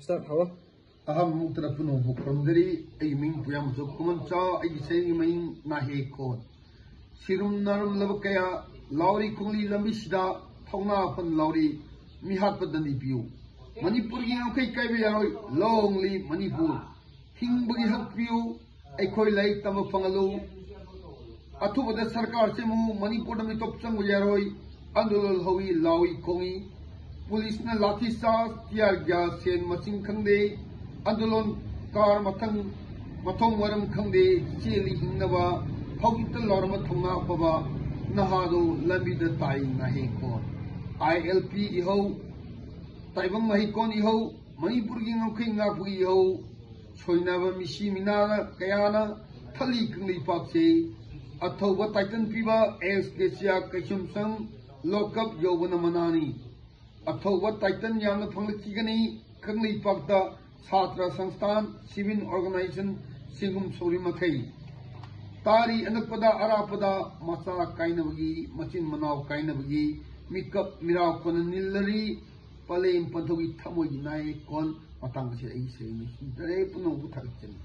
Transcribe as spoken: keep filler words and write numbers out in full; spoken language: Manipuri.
Start, hello. ꯑꯍꯥꯟꯕ ꯃꯛꯇꯗ ꯄꯨꯝꯅꯃꯛꯄꯨ ꯈꯨꯔꯨꯝꯖꯔꯤ꯫ ꯑꯩꯒꯤ ꯃꯤꯡ ꯄꯨꯌꯥꯃꯆꯧ ꯈꯨꯃꯟꯆꯥ, ꯑꯩꯒꯤ ꯁꯩꯔꯦꯡꯒꯤ ꯃꯃꯤꯡ ꯅꯥꯍꯦ ꯈꯣꯟ꯫ ꯁꯤꯔꯨꯝ ꯅꯥꯔꯨꯝꯂꯕ ꯀꯌꯥ, ꯂꯥꯎꯔꯤ ꯈꯣꯡꯂꯤ ꯂꯝꯕꯤꯁꯤꯗ, ꯊꯧꯅꯥ ꯐꯅ ꯂꯥꯎꯔꯤ, ꯃꯤꯍꯥꯠꯄ ꯗꯟꯗꯤ ꯄꯤꯌꯨ꯫ ꯃꯅꯤꯄꯨꯔꯒꯤ ꯉꯝꯈꯩ ꯀꯥꯏꯕ ꯌꯥꯔꯣꯏ, long live ꯃꯅꯤꯄꯨꯔ꯫ ꯍꯤꯡꯕꯒꯤ ꯍꯛ ꯄꯤꯌꯨ, ꯑꯩꯈꯣꯏ ꯂꯥꯏꯔꯤꯛ ꯇꯝꯕ ꯐꯪꯍꯜꯂꯨ꯫ ꯑꯊꯨꯕꯗ ꯁꯔꯀꯥꯔ ꯁꯦꯝꯃꯨ, ꯃꯅꯤꯄꯨꯔꯗ ꯃꯤꯇꯣꯞ ꯆꯪꯕ ꯌꯥꯔꯣꯏ꯫ ꯑꯟꯗꯣꯂꯟ ꯍꯧꯏ, ꯂꯥꯎꯏ ꯈꯣꯡꯏ꯫ ꯄꯨꯂꯤꯁꯅ ꯂꯥꯊꯤ ꯆꯥꯔꯖ, tear gas, ꯁꯦꯟ ꯃꯁꯤꯡ ꯈꯪꯗꯦ꯫ ꯑꯟꯗꯣꯂꯟ ꯀꯥꯔ ꯃꯊꯪ ꯃꯊꯣꯡ ꯃꯔꯝ ꯈꯪꯗꯦ꯫ ꯆꯦꯜꯂꯤ ꯍꯤꯡꯅꯕ, ꯍꯧꯖꯤꯛꯇ ꯂꯥꯎꯔꯝꯕ ꯊꯧꯅꯥ ꯐꯕ ꯅꯍꯥꯗꯣ ꯂꯝꯕꯤꯗ ꯇꯥꯏ ꯅꯥꯍꯦ ꯈꯣꯟ꯫ ILP ꯏꯍꯧ, ꯇꯥꯏꯕꯪ ꯃꯍꯩꯀꯣꯟ ꯏꯍꯧ, ꯃꯅꯤꯄꯨꯔꯒꯤ ꯉꯝꯈꯩ ꯉꯥꯛꯄꯒꯤ ꯏꯍꯧ, ꯁꯣꯏꯅꯥꯏꯕ ꯃꯤꯁꯤ ꯃꯤꯅꯥꯅ ꯀꯌꯥꯅ ꯊꯜꯂꯤ ꯀꯪꯂꯩꯄꯥꯛꯁꯦ꯫ ꯑꯊꯧꯕ title ꯄꯤꯕ ꯑꯦꯁ ꯀꯦꯁꯤꯌꯥ ꯀꯩꯁꯨꯝꯁꯪ ꯂꯣꯀꯞ ꯌꯧꯕꯅ ꯃꯅꯥꯅꯤ꯫ ꯑꯊꯧꯕ title ꯌꯥꯝꯅ ꯐꯪꯂꯛꯈꯤꯒꯅꯤ ꯀꯪꯂꯩꯄꯥꯛꯇ꯫ ꯁꯥꯇ꯭ꯔ ꯁꯪꯁꯊꯥꯟ, civil organization ꯁꯤꯡꯒꯨꯝ ꯁꯧꯔꯤ ꯃꯈꯩ꯫ ꯇꯥꯔꯤ ꯑꯅꯛꯄꯗ ꯑꯔꯥꯞꯄꯗ ꯃꯆꯥ ꯀꯥꯏꯅꯕꯒꯤ, ꯃꯆꯤꯟ ꯃꯅꯥꯎ ꯀꯥꯏꯅꯕꯒꯤ ꯃꯤꯀꯞ ꯃꯤꯔꯥꯎ ꯀꯣꯟꯅ ꯅꯤꯜꯂꯔꯤ꯫ ꯄꯂꯦꯝ ꯄꯟꯊꯧꯒꯤ ꯊꯃꯣꯏꯒꯤ ꯅꯥꯍꯦ ꯈꯣꯟ꯫ ꯃꯇꯥꯡ ꯑꯁꯤ ꯑꯩ ꯁꯩꯔꯦꯡ ꯂꯣꯏꯁꯤꯟꯖꯔꯦ꯫ ꯄꯨꯝꯅꯃꯛꯄꯨ ꯊꯥꯒꯠꯆꯔꯤ꯫